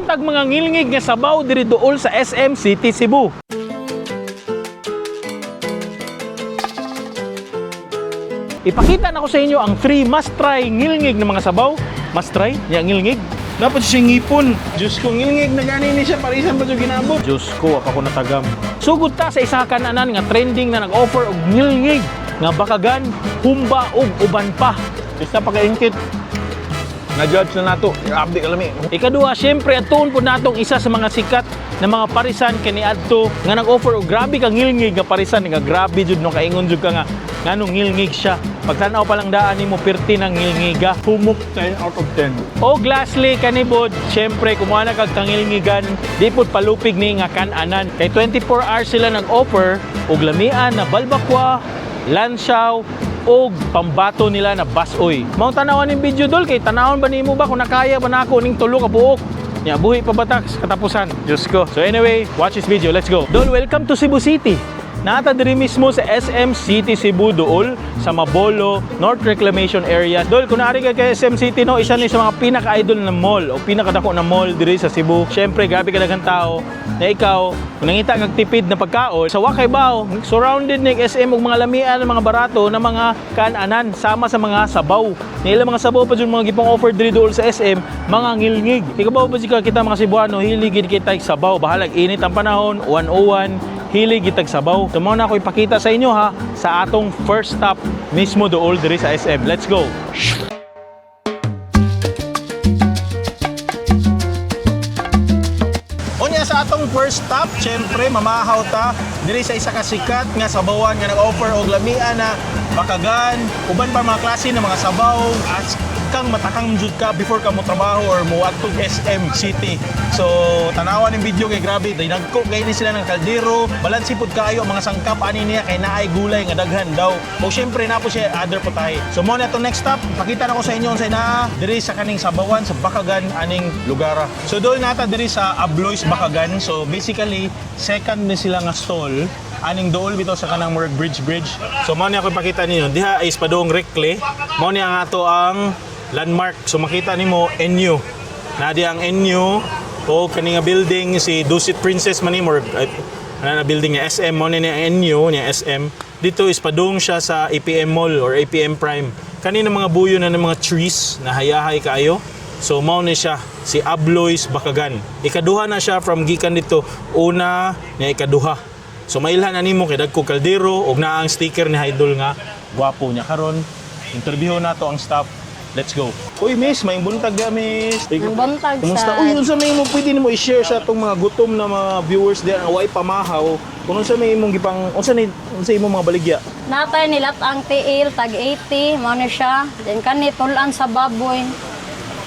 Daghan tag mga ngilngig nga sabaw diri duol sa SM City Cebu. Ipakita na ko sa inyo ang 3 must try ngilngig na mga sabaw. Must try? Nya ngilngig. Dapat siya ngipon. Diyos ko, ngilngig na gani ni siya. Parisan ba siya ginabot? Diyos ko, ako natagam. Sugod ta sa isa ka kananan nga trending na nag-offer og ngilngig nga bakagan, humba ug uban pa. Basta pakaingkit. Na-judge na nato. Grabe ka lami. Ikaduha, syempre atuon po natong isa sa mga sikat na mga parisan kaniadto nga nag-offer og grabe ka ngilngig nga parisan nga grabe jud no, kaingon jud ka nga nganong ngilngig siya. Pagtan-aw pa lang daan nimo pirti ng ngilngiga. Humok 10 out of 10. Og lastly kanibod, syempre kumuha na kag kangilngigan, di pud palupig ni nga kananan. Kay 24 hours sila nag-offer og lamian na balbakwa, lansaw, og pambato nila na basoy. Mao tan-awan ning video, dol, kay tanawon ba nimo ba kung nakaya ba nako ning tulo ka buok? Nya buhi pa ba ta sa katapusan? Diyos ko. So anyway, watch this video. Let's go. Dol, welcome to Cebu City. Nata diri mismo sa SM City Cebu duol sa Mabolo North Reclamation Area. Dol, kung naari ka kay SM City no, isa ni sa mga pinaka-idol na mall o pinakadako na mall diri sa Cebu. Syempre, grabe ka daghang tao na ikaw kung nangita kag tipid na pagkaon sa Wakay Bao, surrounded ni SM og mga lamian, mga barato na mga kananan sama sa mga sabaw. Nila mga sabaw pa jud mga gipang offer diri duol sa SM, mga ngilngig. Ikaw ba ba kita mga Cebuano, hilig gid kita og sabaw. Bahalag init ang panahon, 101 hilig gitag sabaw. So mao na ako ipakita sa inyo ha sa atong first stop mismo dool diri sa SM. Let's go. Unya sa atong first stop, syempre mamahaw ta diri sa isa ka sikat nga sabawan nga nag-offer og lamian na bakagan, uban pa mga klase ng mga sabaw as kang matakang jud ka before ka mo trabaho or mo adto SM City. So tanawan ning video kay grabe, day nagko gay ni sila ng kaldero, balansi pud kaayo ang mga sangkap ani niya kay naay gulay nga daghan daw. O syempre na po siya other putahe. So mo na itong next stop, pakita na ko sa inyo unsay naa diri sa kaning sabawan sa Bakagan aning lugara. So dool nata diri sa Abloy's Bakagan. So basically second ni sila nga stall aning dool bitaw sa kanang murag bridge bridge. So mao ni ako ipakita ninyo. Diha is padung Rekle. Mao ni ang ato ang landmark. So makita nimo NU. Na di ang NU o kani nga building si Dusit Princess man ni murag ay, ano na building niya SM mo ni niya NU niya SM. Dito is padung siya sa APM Mall or APM Prime. Kanina mga buyo na ng mga trees na hayahay kaayo. So mao ni siya si Abloy's Bakagan. Ikaduha na siya from gikan dito una niya ikaduha. So mailhan na nimo kay dagko kaldero og naa ang sticker ni Idol nga gwapo niya karon. Interview nato ang staff. Let's go. Uy, miss, may buntag ga, miss. Maayong buntag, Kumusta? sad. Uy, unsa may mo pwede nimo i-share sa atong mga gutom na mga viewers diyan nga way pamahaw? Kung unsa may imong gipang unsa ni unsa imong mga baligya? Natay nilat ang tiil, tag 80, mao na siya. Then kani tulan sa baboy,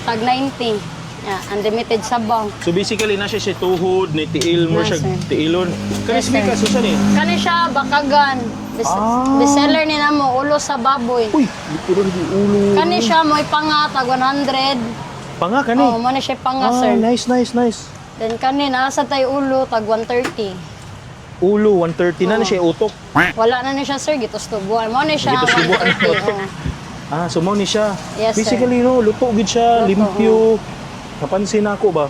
tag 90. Yeah, unlimited sabaw. So basically na siya si tuhod ni tiil mo Yes, siya sir. tiilon. Kani Yes, speaker sir. unsa ni? Kani siya bakagan. Bestseller ni namo ulo sa baboy. Uy, likuran di ulo. Kani siya mo'y panga tag 100. Panga kani. Oh, mo na siya panga, Ah, sir. nice, nice, nice. Then kani nasa tay ulo tag 130. Ulo 130 na na siya utok. Wala na ni siya, sir, gitustubuan. Mo na siya Gitustubuan. 130. Oh. Ah, so mao ni siya. Yes, sir. Basically no, luto gid siya, Luto, limpyo. Napansin na ako ba?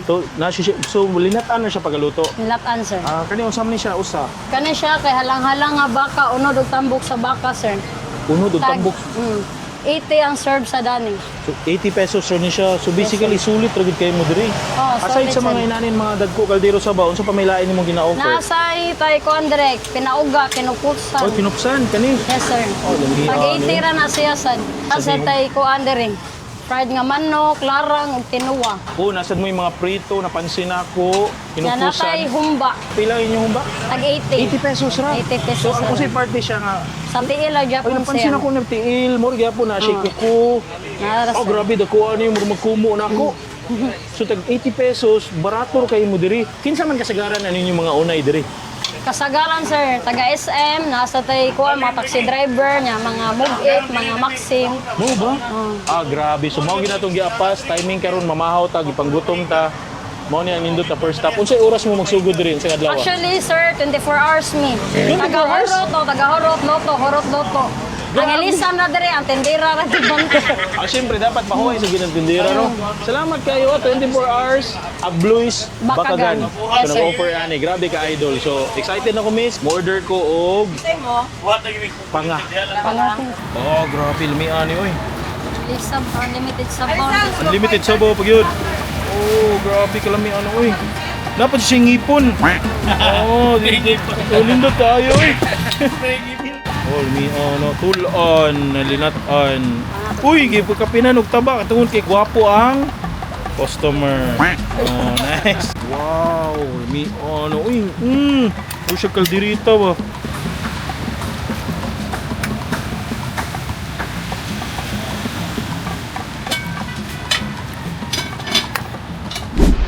So, na siya, so linatan na siya pagaluto. Nilatan, sir. Ah, kani unsa man ni siya usa? Kani siya kay halang-halang nga baka unod og tambok sa baka, sir. Unod og tambok. 80 ang serve sa dani. So 80 pesos ra ni siya. So basically sulit ra gid kayo mo diri. Oh, Aside sulit, sa mga sir. inanin mga dagko kaldero sa ba, unsa pa may lain nimong gina-offer? Nasa tay ko direct, pinauga, kinukusan. Oh, kinupsan kani. Yes, sir. Oh, dami. Pag 80 ra na siya sad. Nasa tay ko andere. Fried nga manok, larang ug tinuwa. Oh, nasad mo yung mga prito, napansin ako, Ya natay kinukusan. humba, Pila inyong humba? tag 80. 80 pesos ra. 80 pesos So ang ra. kusay party siya nga. Sa tiil ra Ay, gyapon napansin siya. ako ng tiil, mo gyapon na siya kuko. Nara, Oh, sir. grabe dako ano yung magkumo na ako. So tag 80 pesos, barato ra kayo mo diri. Kinsa man kasagaran ano yung mga unay diri? Kasagaran, sir, taga SM, nasa tay ko mga taxi driver nya, mga Move It, mga Maxim. Mo ba? Ah, grabe. So mao ginatong giapas, timing karon mamahaw ta, gipanggutom ta. Mao ni ang nindot na first stop. Unsay oras mo magsugod diri sa adlaw? Actually, sir, 24 hours me. 24 Taga hours? Horot, no, taga Horot, Loto, Horot, Loto. Ang ilisan na dire, ang tindera ra gibantay. Ah, siyempre, dapat mahuway sa ginang tindera, no? Salamat kayo, 24 hours, Abluis, Bakagan. Bakagan. Yes, So, sir. nag-offer ani. Grabe ka, idol. So, excited na ko, miss. Mo-order ko og panga. Oh, grabe, lamian ni, oy. Lisab, unlimited sabaw. Unlimited sabaw pag yun. Oh, grabe kalamian, oy. Dapat siya ngipon. Oh, di, oh, lindot tayo, oy. Oh, lamian, no. Tulan, linatan. Uy, gipagkapinan og taba tungod kay gwapo ang customer. Oh, nice. Wow, lamian, no. Uy. Uy, siya kalderita ba?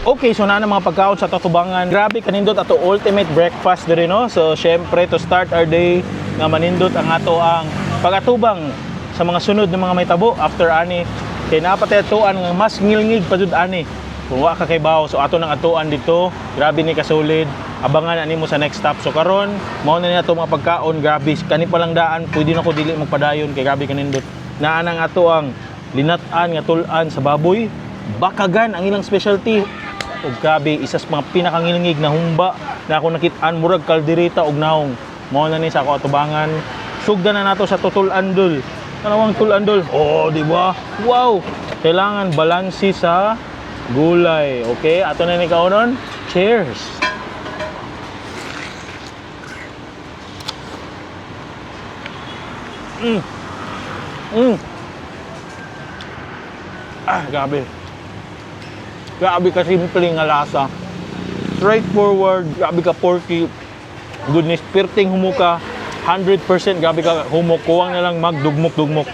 Okay, so na ang mga pagkaon sa Tatubangan. Grabe kanindot ato ultimate breakfast diri, no. So syempre, to start our day nga manindot ang ato ang pagatubang sa mga sunod ng mga may tabo after ani kay napatay atuan nga mas ngilngig pa jud ani. Kung wa ka kay bawo, so ato nang atuan dito. Grabe ni kasulid. Abangan ani mo sa next stop. So karon, mao na ni ato mga pagkaon, grabe kani pa lang daan pwede na ko dili magpadayon kay grabe kanindot. Naa nang ato ang linat-an nga tul-an sa baboy, bakagan ang ilang specialty ug grabe isa sa mga pinakangilngig na humba na ako nakit-an, murag kaldereta og naong. Mao na ni sa ako atubangan. Sugdan na nato sa tutul-an, dul. Tanawang tul-an, dul. Oh, di ba? Wow, kailangan balanse sa gulay. Okay, ato na ni kaunon. Cheers. Ah, grabe. Grabe ka simple nga lasa. Straightforward, grabe ka porky. Goodness, perting humuka. 100% grabe ka humok. Kuwang na lang magdugmok-dugmok.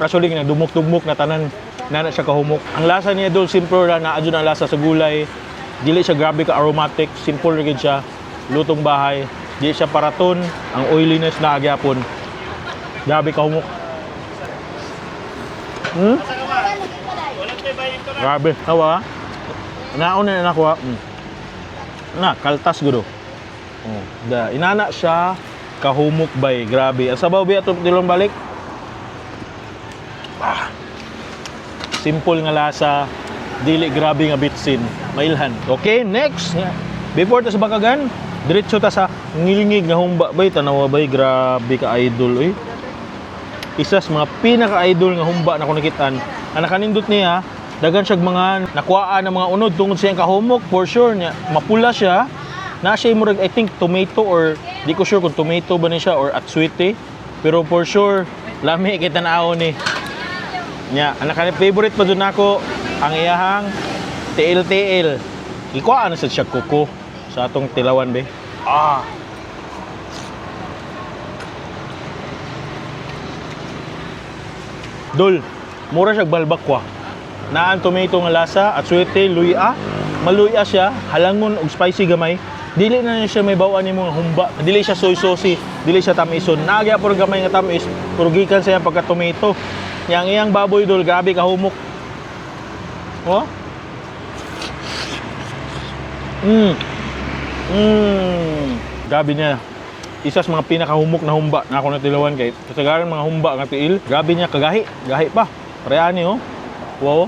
Actually, nga dumok-dugmok na tanan na na siya kahumok. Ang lasa niya dol, simple ra na adyo na lasa sa gulay. Dili siya grabe ka aromatic, simple ra gid siya. Lutong bahay, di siya paraton, ang oiliness na agyapon. Grabe ka humok. Grabe. Hawa. Naon na nakuha. Na, kaltas gudo. Oh, da inana siya kahumok bay. Grabe. Ang sabaw biya to dilong balik. Ah. Simple nga lasa, dili grabe nga bitsin. Mailhan. Okay, next. Before ta sa Bakagan, diretso ta sa ngilngig nga humba bay. Tanawa bay, grabe ka idol oy. Isa sa mga pinaka-idol nga humba na ko nakitaan. Ang nakanindot niya, dagan siyag mga nakuhaan ng mga unod tungod sa iyang kahumok, for sure niya. Mapula siya. Na siya murag, I think tomato or di ko sure kung tomato ba ni siya or atsuite. Pero for sure, lami kita naon ni. Nya, ang naka favorite pa dun ako ang iyahang tiil-tiil. Ikuhaan na sa siya kuko sa atong tilawan be. Ah. Dol, mura siya balbakwa. Naan tomato nga lasa at suwerte luya. Maluya siya, halangon og spicy gamay. Dili na niya siya may bawaan nimo nga humba. Dili siya soy saucy, dili siya tamison. Naagya puro gamay nga tamis, puro gikan sa iyang pagka tomato. Yang iyang baboy dol, grabe ka humok. Oh? Grabe niya. Isa sa mga pinakahumok na humba na ako natilawan kay kasagaran mga humba nga tiil. Grabe niya kagahi, gahi pa. Pareani oh. Wow.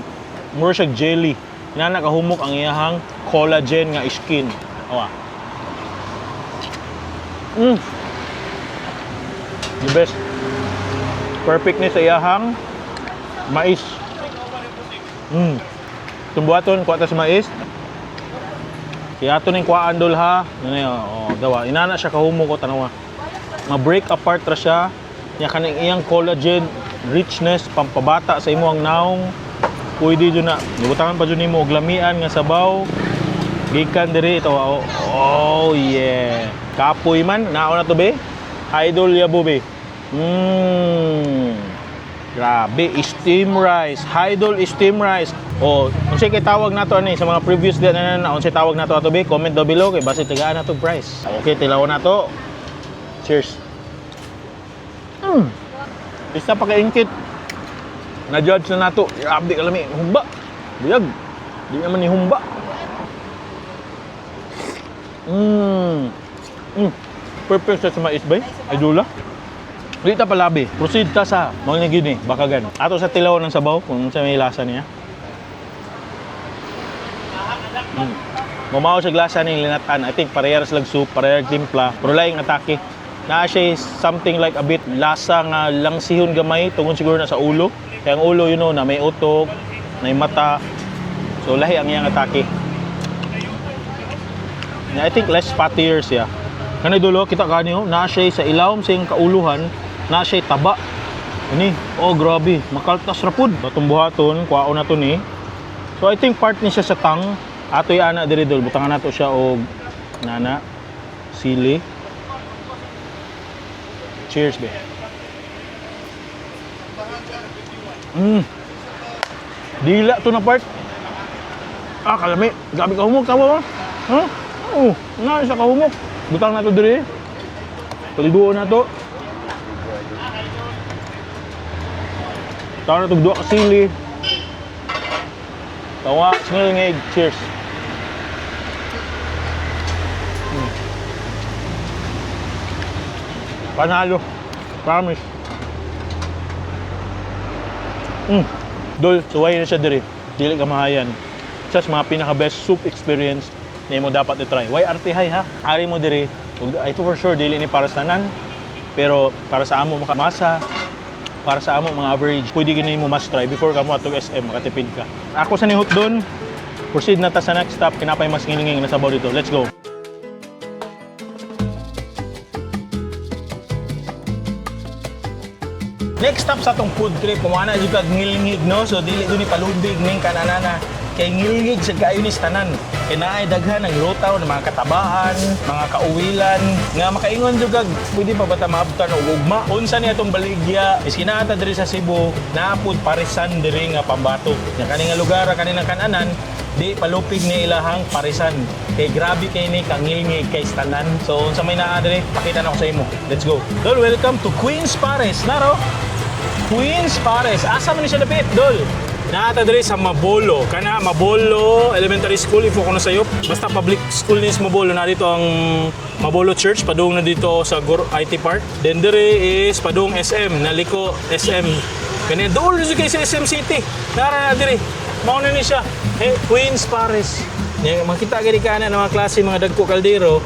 Mura siya jelly. Inana kahumok ang iyahang collagen nga skin. Awa. The best. Perfect ni sa iyahang mais. Tumbuhaton, kuha ta sa mais. Kaya ato ning kuhaan dol ha. Ano yun, oh, dawa. Inana siya kahumok ko tanawa. Ma-break apart ra siya. Nya kaning iyang collagen richness pampabata sa imong naong. Pwede jud na. Gibutangan pa jud nimo og lamian nga sabaw. Gikan diri ito. Oh, oh yeah. Kapoy man naon na to be. Idol ya be. Grabe, steam rice. Idol steam rice. O, unsay kay tawag nato ani sa mga previous din na na unsay tawag nato ato be? Comment down below kay basi tagaan nato price. Okay, tilawan nato. Cheers. Isa pa kaingkit. Na-judge na nato. Grabe kalami. Humba. Buyag. Di naman ni humba. Perfect siya sa mais bay. Idol. Di ta palabi. Proceed ta sa mga gini, bakagan. Ato sa tilaw ng sabaw kung sa may lasa niya. Mamaw sa glasa ni linatan. I think parehas lang soup, parehas timpla, pero laing atake. Naa siya something like a bit lasa nga langsihon gamay tungod siguro na sa ulo. Kaya ang ulo na may utok, na may mata. So lahi ang iyang atake. Na I think less fattier siya. Kanay dulo kita kanyo naa siya sa ilawom sa iyang kauluhan, naa siya taba. Ani, oh grabe, makaltas ra pud. Atong buhaton, kuwaon na to ni. So I think part ni siya sa tang. Atoy ana diri dol, butangan nato siya og nana sili. Cheers be. Dila to na part. Ah, kalami. Grabe ka humok, tama ba? Huh? Oo, na sa kahumok. Butang na to diri. Paliguon na to. Tawag na to duha ka sili. Tawa, singil. Cheers. Panalo. Promise. Dol, suway na siya diri. Dili ka mahayan. Isa sa mga pinaka best soup experience na imo dapat i-try. Why artihay ha? Ari mo diri. Ito for sure dili ni para sa tanan. Pero para sa amo makamasa, para sa amo mga average, pwede gini mo must try before ka mo atong SM, makatipid ka. Ako sa nihot doon, proceed na ta sa next stop, kinapay mas ngilinging na sabaw dito. Let's go. Next stop sa atong food trip, kumana jud kag ngilngig, no? So dili jud ni palubig ning kananana kay ngilngig sad kaayo ni sa tanan. Kay naay daghan ang rotaw ng mga katabahan, mga kauwilan nga makaingon jud kag pwede pa ba ta maabtan og ugma? Unsa ni atong baligya? Is kinaata diri sa Cebu, naa pud parisan diri nga pambato. Nya kani nga lugar kani ng kananan, di palupig ni ilahang parisan. Kay grabe kay ni kangilngig kay tanan. So unsa may naa diri, pakita na ko sa imo. Let's go. Dol, welcome to Queen's Pares. Naro? Queen's Pares. Asa man ni siya dapit, Dol? Naata diri sa Mabolo. Kana Mabolo Elementary School if ako na sayop. Basta public school ni sa Mabolo na dito ang Mabolo Church padung na dito sa IT Park. Then diri is padung SM, naliko SM. Kani dool jud kay sa SM City. Nara na diri. Mao na ni siya. Hey, Queen's Pares. Nya makita gani ka na ng mga klase mga dagko kaldero,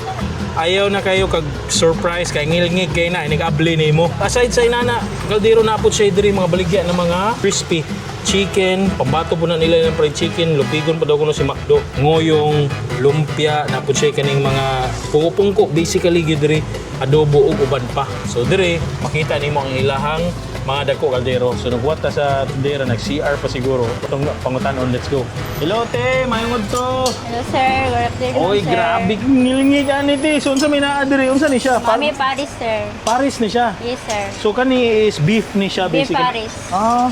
ayaw na kayo kag surprise kay ngilngig kay na inig-abli nimo. Aside sa inana, kaldero na po siya diri mga baligya ng mga crispy chicken, pambato po na nila ng fried chicken, lupigon pa daw kuno si McDo. Ngoyong, lumpia, na po siya kaning mga pungko-pungko, basically gyud diri adobo ug uban pa. So diri makita nimo ang ilahang mga dagko kaldero. So nagwat ta sa tindera, nag-CR pa siguro. Itong pangutanon, let's go. Hello te, mayong adto. Hello sir, good afternoon Oy, sir. grabe ngilngig ani te. So unsa may naa diri? Unsa ni siya? Mami Paris sir. Paris ni siya. Yes sir. So kani is beef ni siya Beef basically. Paris. Ah,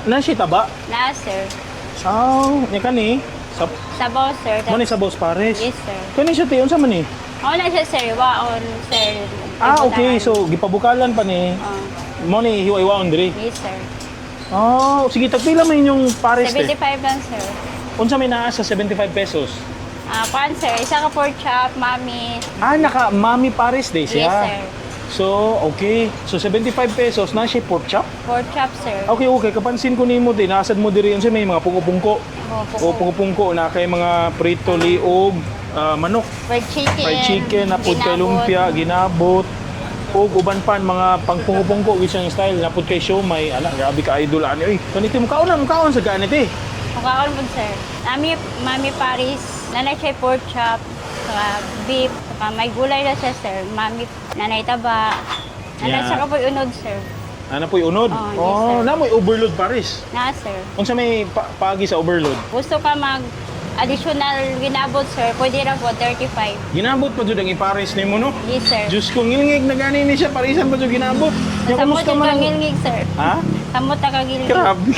na siya taba. Na sir. Ah, nya kani sa Sabaw sir. mo ni sa Boss Paris. Yes sir. Kani siya te, unsa man ni? Wala siya sir, waon sir. Ah, okay. Ibutangan. So gipabukalan pa ni. Ah, Mo ni hiwa-hiwaon diri. yes sir. Oh, sige tagpila man inyong Paris te. 75 lang sir. Unsa may naa sa 75 pesos? Ah, kwan sir, isa ka pork chop, mami. Ah, naka Mami Paris Day siya. Yes sir. So, okay. So 75 pesos na siya pork chop. Pork chop sir. Okay. Kapansin ko nimo din, nasad mo diri unsa may mga pungko-pungko. Opo. O pungko-pungko na kay mga prito liog, manok, Fried chicken. fried chicken, napud kay ginabot. lumpia, ginabot. Ug uban pa mga pangpungko-pungko gyud siyang style, napud kay siomay, ala grabe ka idol ani oy. Kaniti mo kaon na mo kaon sa ganit eh. Mukhaon po sir. Mami, Mami Paris, nanay siya pork chop, saka beef, saka may gulay na siya sir. Mami, nanay taba. Nanay Yeah. siya ka po unod sir. Ana po'y unod. Oh, yes, Oh, sir. na mo'y overload Paris. Na sir. Unsa may paagi sa overload? Gusto ka mag additional ginabot sir, pwede ra po 35. Ginabot pa jud ang ipares nimo no. Yes sir. Diyos ko ngilngig na gani ni siya parisan pa jud ginabot. Nya Samot kumusta yung man ang kangilngig sir. Ha? Samot na kagilngig. Grabe.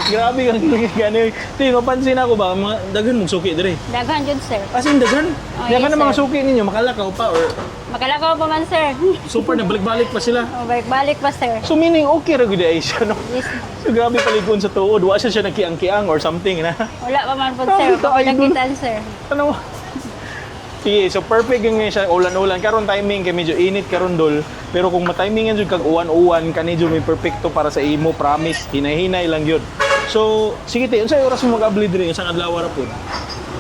Grabe kang ngilngig gani. Ti mapansin ako ba mga daghan mong suki dire. Daghan jud sir. As in daghan. Oh, Nya yes, ka na mga sir. suki ninyo makalakaw pa or Makalakaw pa man sir. super na balik-balik pa sila. O, balik-balik pa sir. So meaning okay ra gud ay siya no. Yes. So grabe palikon sa tuod, wa siya siya nagkiang-kiang or something na. Wala pa man po Grabe sir. ka, idol. Pakilakitan sir. Ano? Sige, so perfect yung siya ulan-ulan. Karon timing kay medyo init karon, dol. Pero kung matimingan jud kag uwan-uwan kani jud may perfecto para sa imo, promise. Hinay-hinay lang yun. So, sige te, unsay oras mo mag-abli diri? Unsang adlaw ra pud?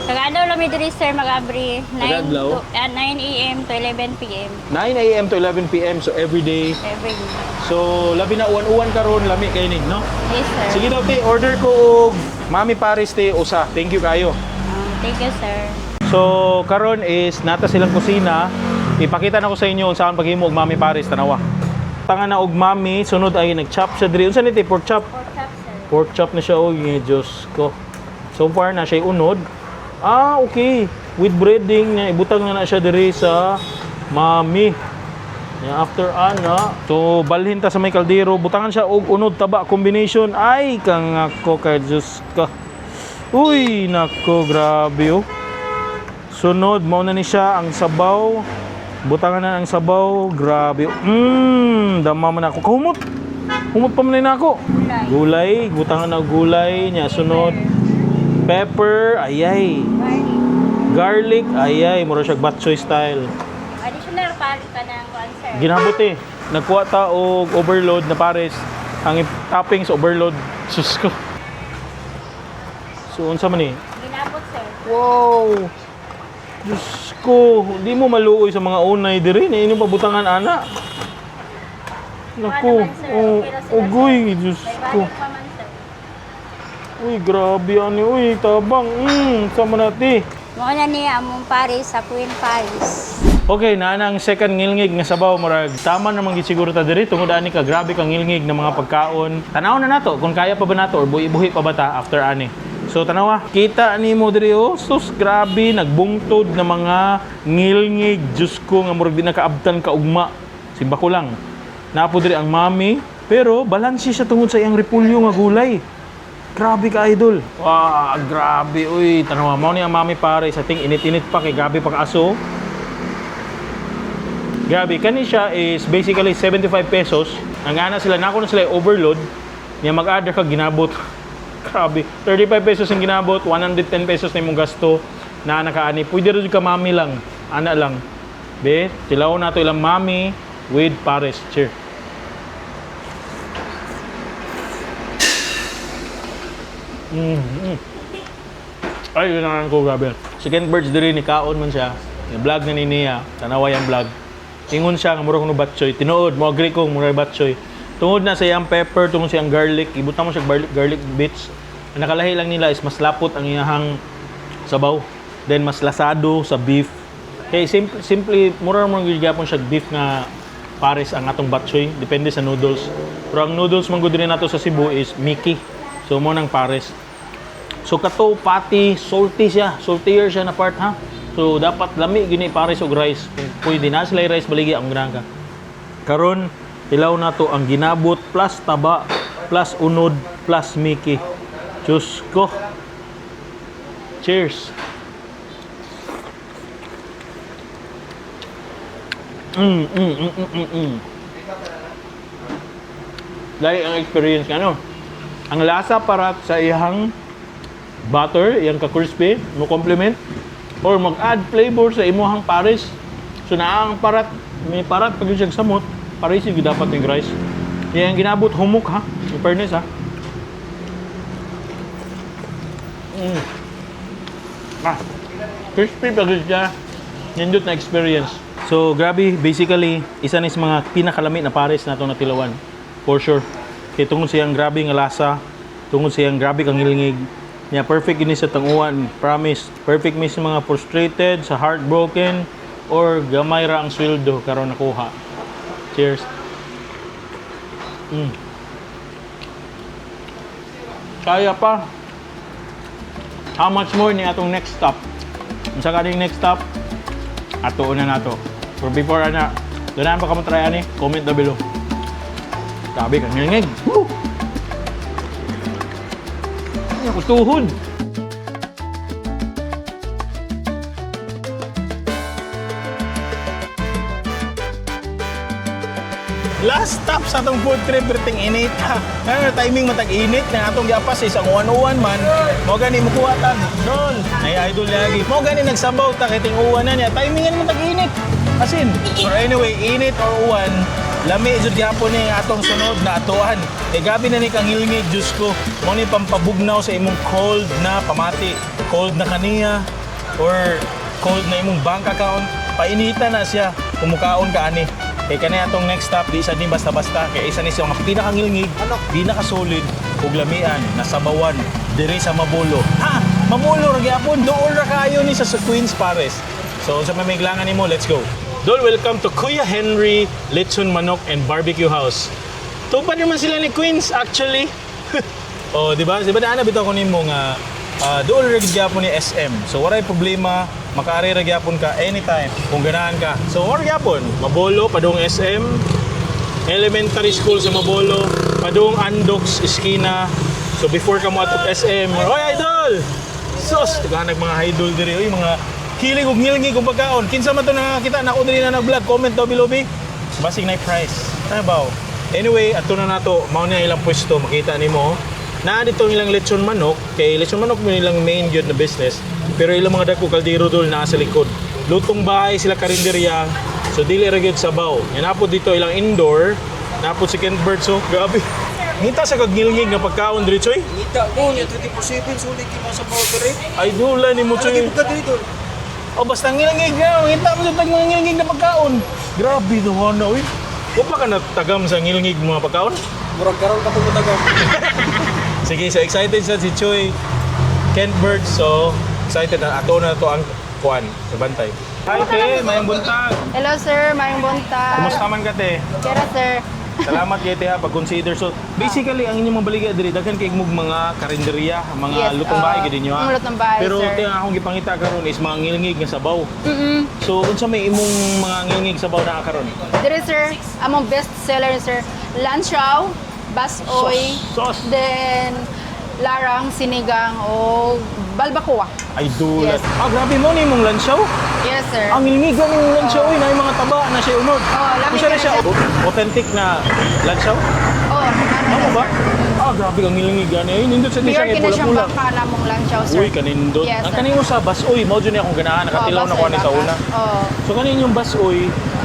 Taga-adlaw lang mi diri, sir, mag-abri. 9 Taga-adlaw? to, 9 a.m. to 11 p.m. 9 a.m. to 11 p.m. So every day. Every day. So, labi na uwan-uwan karon, lami kay nig, no? Yes, sir. Sige daw te, order ko og Mami Paris te usa. Thank you kayo. Thank you, sir. So karon is nata silang kusina. Ipakita na ko sa inyo unsaon paghimo og Mami Paris, tanawa. Tanga na og mami, sunod ay nag-chop siya diri. Unsa ni te, pork chop? Pork chop, sir. Pork chop na siya, oh, Diyos ko. So far na siya unod. Ah, okay. With breading na ibutang na na siya diri sa mami. Ya, after ana, so balhin ta sa may kaldero, butangan siya og unod taba combination. Ay, kang ako kay Diyos ka. Uy, nako, grabe oh. Sunod, mao na ni siya ang sabaw. Butangan na ang sabaw. Grabe. Dama man ako. Kahumot. Humot pa man na ako. Gulay. Gulay, butangan na gulay niya. Sunod, pepper, ayay. Garlic. Garlic, ayay. Mura siya batchoy style. Additional pa ka ng kuan, sir. Ginabot eh. Nagkuha ta og overload na pares. Ang toppings overload. Sus ko. So, unsa man eh? Ginabot, sir. Wow! Diyos ko, di mo maluoy sa mga unay diri. Na inyong pabutangan, ana. Naku, Wala naman, sir. oh, Okay ra sila, ugoy, Diyos May ko. balik pa man, sir. Uy, grabe ani. Uy, tabang. Sama nati. Mao na niya among Paris sa Queen Paris. Okay, naa na ang second ngilngig nga sabaw, murag tama naman gid siguro ta diri tungod ani ka grabe kang ngilngig ng mga pagkaon. Tanaw na nato kung kaya pa ba nato or buhi-buhi pa ba ta after ani. So tanawa, kita nimo diri oh, sus grabe nagbungtod na mga ngilngig, Diyos ko nga murag di nakaabtan ka ugma. Simba ko lang. Naa po diri ang mami, pero balanse siya tungod sa iyang repulyo nga gulay. Grabe ka, idol. Wow, grabe uy. Tanawa mo ni ang mami pare sa ting init-init pa kay grabe pa kaaso. Grabe, kani siya is basically 75 pesos. Ang ana sila, nako na sila overload. Niya mag-order ka ginabot. Grabe, 35 pesos ang ginabot, 110 pesos na imong gasto na nakaani. Pwede rin ka mami lang, ana lang. Be, tilaw na to ilang mami with pares. Cheer. Ay, yun ang ko, grabe. Second birds diri ni kaon man siya. Yung vlog na ni niya, tanawa yung vlog. Ingon siya nga murag no batchoy. Tinuod, mo agree ko murag batchoy. Tungod na sa iyang pepper, tungod sa iyang garlic, ibutang mo siya garlic, garlic bits. Ang nakalahi lang nila is mas lapot ang iyahang sabaw. Then mas lasado sa beef. Kay simple, simply mura man gyud gyapon siya beef nga pares ang atong batchoy, depende sa noodles. Pero ang noodles man gud diri nato sa Cebu is Mickey. So mo nang pares. So kato pati salty siya, saltier siya na part ha. So dapat lami gini pares og rice. Kung pwede na sila rice baligi ang ganahan ka. Karon tilaw na to ang ginabot plus taba plus unod plus Mickey. Diyos ko. Cheers. Dahil ang experience nga, no? Ang lasa para sa iyang butter, iyang ka-crispy, mo complement or mag-add flavor sa imuhang pares. So naa ang parat, may parat pag yun siyang samot, pares yung dapat yung rice. Yan ang ginabot humok ha, in fairness ha. Ah, crispy pag yun siya. Nindot na experience. So, grabe, basically, isa na sa mga pinakalami na pares na itong natilawan. For sure. Kaya tungod siyang grabe nga lasa, tungod siyang grabe kang ngilngig. Niya, perfect yun sa tanguan, promise. Perfect mi sa mga frustrated, sa heartbroken, or gamay ra ang sweldo karon nakuha. Cheers. Kaya pa. How much more ni atong next stop? Unsa kaning next stop? Ato na nato. Pero before ana, doon pa ka mo try ani, comment down below. Grabe kang ngilngig. Woo! Ay, ako tuhod. Last stop sa atong food trip, perting init ha. Nga timing matag init na atong giapas is ang 101 man. Mo gani mukuha tag. Dol. Ay idol lagi. Mo gani nagsabaw ta kay ting-uwan na niya. Timingan mo tag init. Asin. So anyway, init or uwan, lami jud gyapon ni ang atong sunod na atuan. Kay gabi na ni kang ngilngig, Diyos ko. Mo ni pampabugnaw sa imong cold na pamati. Cold na kaniya or cold na imong bank account, painita na siya kumukaon ka ani. Kay kani atong next stop, di isa din basta-basta. Kay isa ni siya ang pinakangilngig, pinaka-solid, ug lamian, nasabawan, diri sa Mabolo. Ha! Mabolo ra gyapon, dool ra kayo ni sa Queens Pares. So sa may miglangan nimo, let's go. Dol, welcome to Kuya Henry Lechon Manok and Barbecue House. Tupad naman sila ni Queens actually. Oh, di ba? Di ba naana bitaw ko nimo nga dool ra gid gyapon ni SM. So waray problema, makaari ra gyapon ka anytime kung ganahan ka. So war gyapon, Mabolo padung SM, Elementary School sa Mabolo, padung Andox Iskina. So before ka mo atog SM, oy idol. Sus, tuganag mga idol diri oy, mga kilig ug ngilngig ug pagkaon. Kinsa man to nakakita nako diri na nag-vlog, comment down below bi. Basig na price. Ano ba? Anyway, ato na nato, mao na ilang pwesto makita nimo. Naa dito ang ilang lechon manok, kay lechon manok mo nilang main gyud na business. Pero ilang mga dagko kaldero dol naa sa likod. Lutong bahay sila karinderya. So dili ra gyud sabaw. Nya napod dito ilang indoor, napod si Kent Bird so grabe. Ngita sa kagngilngig nga pagkaon diri choy. Ngita ko, niya 24/7, sulit yung mga sa diri. Ay dula ni mo Ano choy. ka diri dol? O basta ngilngig na, ngita mo sa mga ngilngig na pagkaon. Grabe do na oy. Wa pa ka natagam sa ngilngig mga pagkaon? Murag karon ka tumutagam. Sige, so excited sa si Choi Kent Bird. So, excited na ato na to ang kuan, sa bantay. Hi, te, mayong buntag. Hello sir, mayong buntag. Kumusta man ka, te? Kera sir. Salamat kay te ha pag-consider. So, basically ang inyong mga baligya diri daghan kay mog mga karinderya, mga Yes, lutong bahay gid ninyo ha. mga lutong bahay, Pero sir. te, ang akong gipangita karon is mga ngilngig nga sabaw. So, unsa may imong mga ngilngig sabaw na karon? Dire sir, among best seller sir, lansiaw, basoy, Sauce. then larang, sinigang o balbacoa. Ay dulat. Yes. Ah, grabe mo ni imong lansyaw. Yes sir. Ang ngilngig ang imong lansyaw oy, na mga taba na siya unod. Oh, lami Unsa na ka na siya? siya. Authentic na lansyaw? Oh, ano Tama na, ba? sir. Ah, grabe kang ngilngig gani. Ay, nindot sa Pure siya kay kina siyang pula-pula. baka na mong lansiaw sir. Uy, kanindot. Yes, Ang sir. kaning usa basoy, mao jud ni akong ganahan, nakatilaw Oh, na ko basoy, ani sa baka. una. Oh. So kanin yung basoy,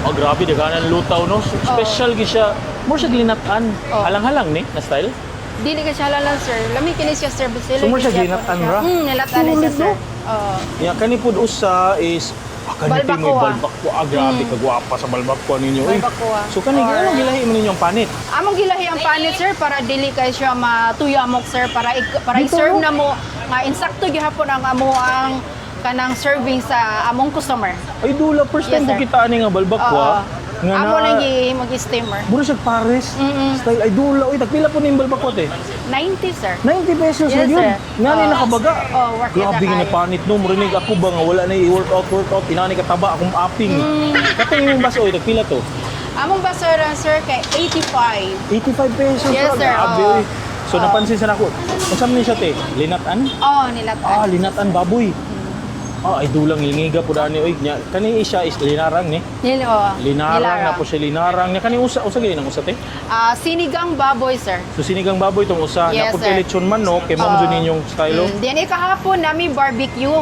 oh grabe daghanan lutaw no. So, special gyud siya. More siya gilinatan. Oh. Halang-halang ni na style. Dili ka siya lang sir. Lami kini siya sir. Best seller So, more siya kini ginatan ra? Nilatan na siya Solid, sir. no? Oh. Ya kani pud usa is kani Balbacoa. tingoy balbakwa. Ah, grabe kagwapa sa balbakwa ninyo. Uy. Balbacoa. So kani anong gilahi man ninyo ang panit? Among gilahi ang panit sir para dili kay siya matuyamok sir para i-serve na mo nga insakto gihapon ang amo ang kanang serving sa among customer. Ay dula, first Yes, time ko sir. kita ani nga balbakwa. Nga Amo na nang gi mag-steamer. Mura siya pares. Style ay dula. Uy, tagpila po ning balbakwa te? 90 sir. 90 pesos Yes, na yun. sir. Nga ni Oo. nakabaga. Oo, worth it Grabe na nga kayo. napanit no. Murinig ako ba nga wala na i-workout, workout. Inani ka taba akong aping. Katong yung baso, oy, tagpila to. Among basura sir kay 85. 85 pesos. Yes, ra. sir. Grabe, Oo. oy. So napansin sa nako. Unsa man ni siya te? Linatan? Oh, nilatan. Ah, linatan baboy. Ah, ay dulang lingiga po dani oy. Nya kani siya is linarang ni. Nil, oh, Linarang na po siya linarang. Nya kani usa usa gyud ang usa te. Ah, sinigang baboy sir. So sinigang baboy tong usa. Yes, Napod sir. kay lechon manok kay mao Oo. jud ninyong style. Oh. Then ikahapon nami barbecue.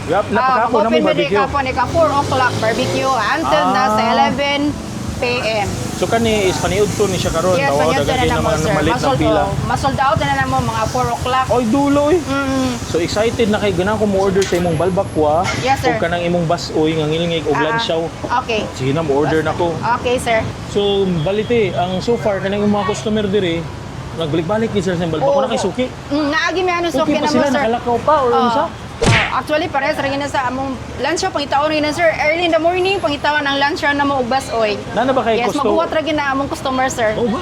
Yap, napakapon Ah, na may open mi barbecue. kahapon ika 4 o'clock barbecue until na sa 11 p.m. So kani is paniud to ni siya karon. Yes, Tawa panyod daghan na kay na mo, naman sir. malit na Masold, pila. oh, masold out na mo mga 4 o'clock. Oy dulo oy. So excited na kay ganahan ko mo order sa imong balbakwa Yes, sir. ug kanang imong basoy nga ngilngig og Ah, lansyaw. Okay. Sige na mo order na ko. Okay, sir. So balite ang so far kanang imong mga customer diri nagbalik-balik gid sila sa imong balbakwa Oo. na kay suki. Naagi may ano Okay suki pa na mo, sila sir. nakalakaw pa or Oo. unsa? Oo, actually, parehas ra gina sa among lunch pangitaon rin na, sir. Early in the morning, pangitaon ang lunch na mo ug basoy. Nana ba kay Yes, customer? maghuwat ra gina among customer, sir. Oh, ba?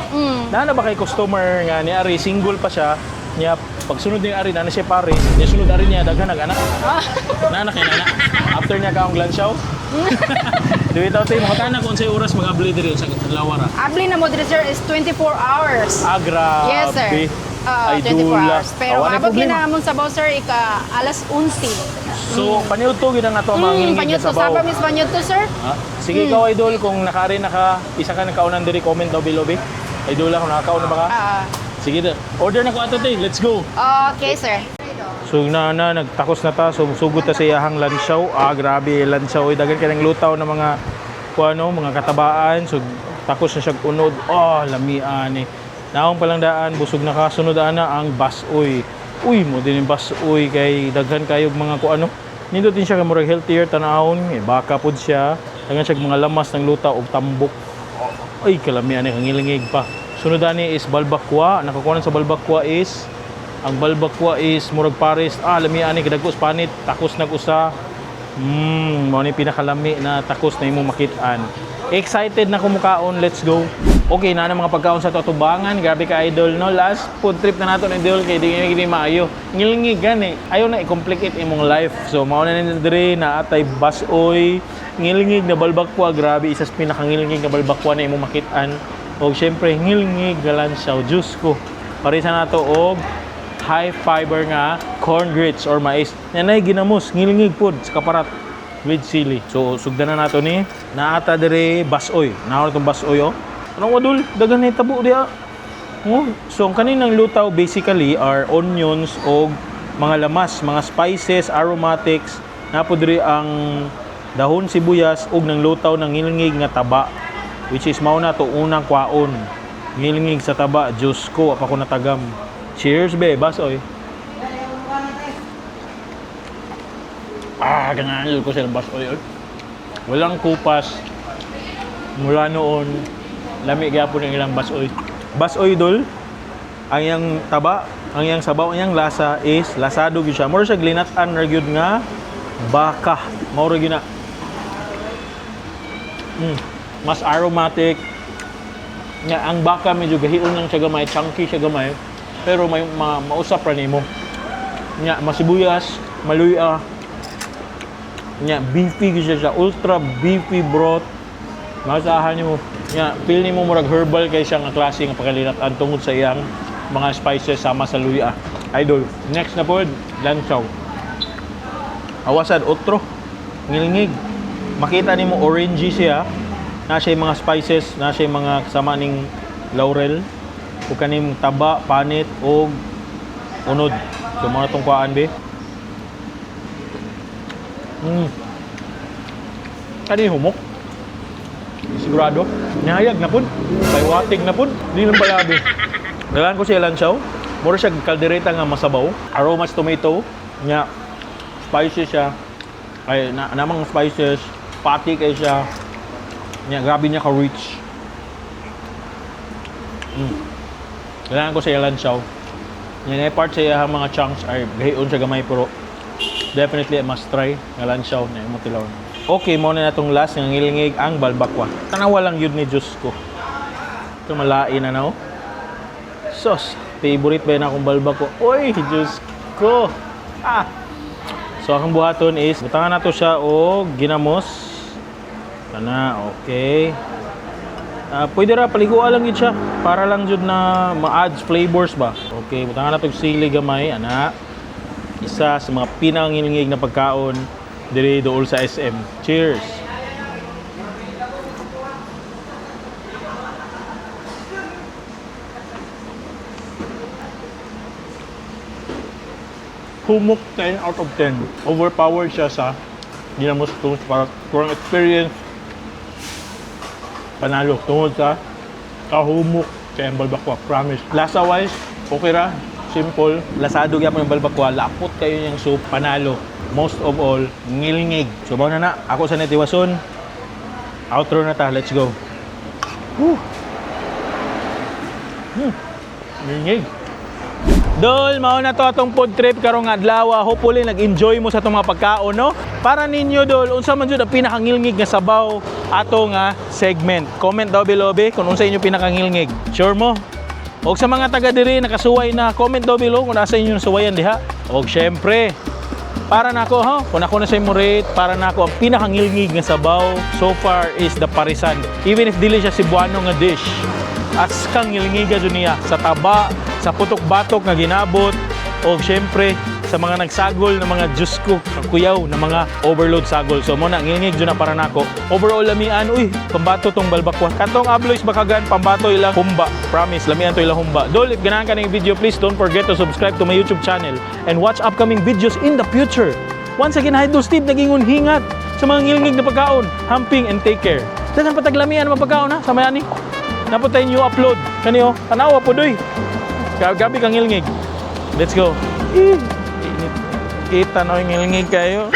Nana ba kay customer nga ni Ari single pa siya niya pagsunod ni Ari nana siya pares niya sunod ari niya daghan nag anak. Nana kay nana. After niya kaong glansyaw. Duwi taw tay mga tanan kung unsay oras mag-abli diri sa adlaw ra. Abli na mo diri, sir, is 24 hours. Ah, grabe. Yes, sir. Ay, 24 dula. hours. Pero Ah, wala abot problema. gina among sabaw, sir, ika alas 11. So, paniudto gid ang ato ang mga ngilngig Panyot nga to, sabaw. saba mis panyot to, sir. Ah, sige. Sige, ikaw, idol, kung nakaari na ka, isa ka nakaunan diri, comment daw below, be. Idol, kung nakakaon na ba ka? Ah, Sige, da. Order na ko ato, te. Let's go. Okay, sir. So na na nagtakos na ta, so sugod ta sa iyahang lansyaw. Ah, grabe lansyaw oy, daghan kay lutaw na mga kuano, mga katabaan. So takos na siya unod. Oh, lamian ni. Naong palang daan, busog na ka, sunod ana ang basoy. Uy, mo din yung basoy kay daghan kayog mga kuano. Nindot din siya kay murag healthier tanawon, eh, baka pod siya. Daghan siya mga lamas ng luta og tambok. Ay, kalamian ni, kangilingig pa. Sunod ani is balbakwa. Nakakuha sa balbakwa is ang balbakwa is murag pares. Ah, lamian ni, kadagos panit, takos nag-usa. Mao ni pinakalami na takos na imong makit-an. Excited na kumukaon, let's go. Okay na ang mga pagkaon sa tutubangan. Grabe ka, idol, no. Last food trip na nato ni idol kay di gini maayo. Ngilingig gani. Ayaw na i-complicate imong life. So mao na ni diri na atay basoy, ngilingig na balbakwa, grabe isa sa pinakangilingig na balbakwa na imong makit-an. Og syempre ngilingig galansaw, Diyos ko. Parisa nato og high fiber nga corn grits or mais. Nanay ginamos, ngilingig pod sa kaparat with sili. So sugdan na nato ni naata dire basoy. Naon tong basoy oh. Anong wadul? Daghan na tabo diha. Oh, so ang kaninang lutaw basically are onions og mga lamas, mga spices, aromatics. Napo diri ang dahon sibuyas ug nang lutaw ng ngilngig nga taba, which is mao na to unang kwaon. Ngilngig sa taba, Diyos ko, apa ko natagam. Cheers be, basoy. Ah, ganahan ko sila basoy. Oy. Walang kupas. Mula noon, lami gyapon ang ilang basoy. Basoy dol, ang iyang taba, ang iyang sabaw, ang iyang lasa is lasado gyud siya. Mura siya glinat-an ra gyud nga baka. Mao ra gyud na. Mas aromatic. Nga ang baka medyo gahion lang siya gamay, chunky siya gamay, pero may mausap ra nimo. Nya masibuyas, maluya. Nya beefy gyud siya, siya ultra beefy broth. Masahan nimo. Nya feel nimo murag herbal kay siya nga klase nga pagkalinat-an tungod sa iyang mga spices sama sa luya. Idol, next na pod, lansaw. Awasad otro. Ngilngig. Makita nimo orangey siya. Na siya mga spices, na siya mga kasama ning laurel ug kaning taba, panit og unod. So mga tong kuhaan be. Kani humok. Sigurado. Nahayag na pud. Paywatig na pud. Di lang palabi. Dalan ko siya lansaw. Mura siya kaldereta nga masabaw. Aromas tomato. Nya spicy siya. Ay, na, namang spices. Pati kay siya. Nya, grabe niya ka-rich. Kailangan ko siya lansaw. Nya, na part sa iyang mga chunks ay gahion siya gamay pero definitely a must try nga lansaw na imong tilaw. Okay, mo na natong last nga ngilingig ang balbakwa. Tanawa lang yun ni Diyos ko. Ito malain na no. Sos, favorite ba yun akong balbakwa? Uy, Diyos ko. Ah. So akong buhaton is butangan nato siya og ginamos. Kana, okay. Ah, pwede ra paliguan lang yun siya para lang jud na ma-add flavors ba. Okay, butangan nato og sili gamay ana. Isa sa mga pinangilingig na pagkaon diri dool sa SM. Cheers. Humok 10 out of 10. Overpowered siya sa ginamos tungod para kurang experience. Panalo tungod sa kahumok kay ang balbakwa, promise. Lasa wise, okay ra, simple. Lasado gyapon yung balbakwa, lapot kayo niyang soup, panalo. Most of all, ngilngig. So mao na na, ako sa Netiwason. Outro na ta, let's go. Woo. Ngilngig. Dol, mao na to atong food trip karong adlaw. Hopefully nag-enjoy mo sa atong mga pagkaon, no? Para ninyo dol, unsa man jud ang pinakangilngig nga sabaw ato nga segment. Comment daw below be kung unsa inyo pinakangilngig. Sure mo? Og sa mga taga diri nakasuway na, comment daw below kung asa inyo nasuwayan diha. Og syempre, para nako ha, kung ako na sa imo rate, para nako ang pinakangilngig nga sabaw so far is the parisan. Even if dili siya Cebuano nga dish, as kang ngilngiga jud niya sa taba, sa putok-batok nga ginabot, og syempre sa mga nagsagol ng mga Diyos ko, kuyaw na mga overload sagol. So mo na, ngilngig jud na para nako. Overall lamian, uy, pambato tong balbakwa. Katong Abloy's Bakagan, pambato ilang humba. Promise, lamian to ilang humba. Dol, if ganahan ka ng video, please don't forget to subscribe to my YouTube channel and watch upcoming videos in the future. Once again, Idol Steve, naging hingat sa mga ngilngig na pagkaon. Hamping and take care. Dagan pataglamian ang mga pagkaon ha, sa mayani. Naputay new upload. Kaniyo, tanawa po doy. Gabi kang ngilngig. Let's go. Eh, init. Kita no, ngilngig kayo.